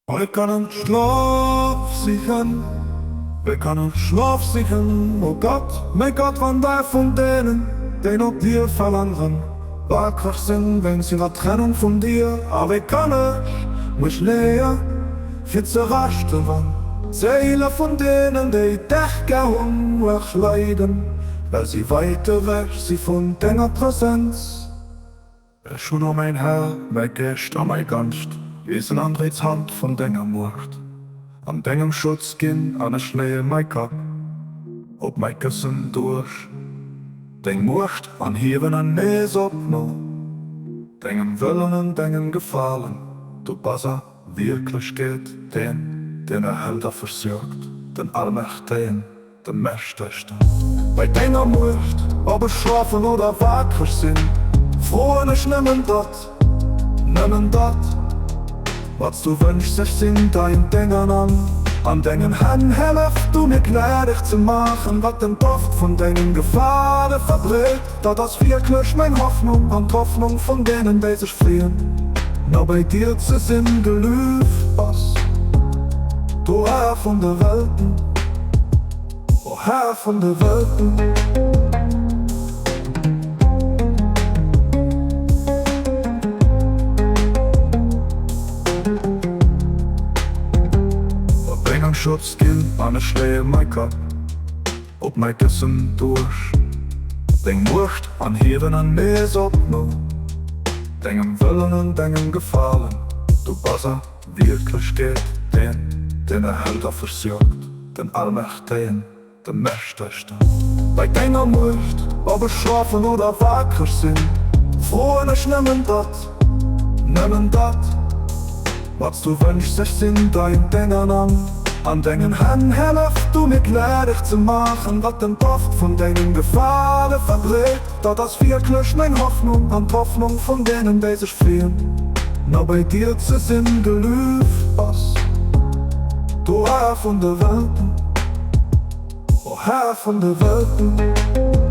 Ech kann Schlof sichen, Ech kann Schlof sichen, o Gott, mäi Gott, wann d'Ae vun deenen, déi no dir verlaangen, wakereg sinn wéinst hirer Trennung vun dir. A wéi kann ech mech leeë fir ze raschten, wann d'Séile vun deenen, déi dech gär hunn, uerg leiden, well si wäit ewech si vun denger Presenz? Ech hunn, o mäin Här, mäi Geescht a mäi Ganzt Wiesen an d'riets Hand vun denger Muecht an dengem Schutz ginn, an ech leeë mäi Kapp op mäi Këssen duerch deng Muecht an hiewen en nees op no dengem Wëllen an dengem Gefalen. Du bass a Wierklechkeet deen, deen erhält a versuergt, den Allmächtegen. De Mächtegsten. Bei denger Muecht, ob ech schlofen oder wakreg sinn, froen ech nëmmen dat, nëmmen dat, wat s du wënschs, ech sinn dein Dénger an an dengen Hänn. Hëllef du mir gnädeg ze maachen, wat den Doft vun dengem Gefale verbreet, dat ass wierklech meng Hoffnung an d'Hoffnung vun deenen, déi sech freeën, no bei dir ze sinn. Gelueft bass du, Här vun de Welten. O Här vun de Welten. Op dengem Schutz ginn an ech leeë mäi Kapp op mäi Këssen duerch deng Muecht an hiewen en nees op no dengem Wëllen an dengem Gefalen. Du bass a Wierklechkeet deen, deen erhält a versuergt. Den Allmächtegen, de Mächtegsten. Bei denger Muecht, ob ech schlofen oder wakreg sinn, froen ech nëmmen dat, nëmmen dat, wat s du wënschs, ech sinn dein Dénger an an dengen Hänn. Hëllef du mir gnädeg ze maachen, wat den Doft vun dengem Gefale verbreet, dat ass wierklech meng Hoffnung an d'Hoffnung vun deenen, déi sech freeën, no bei dir ze sinn. Gelueft bass du, Här vun de Welten, o Här vun de Welten.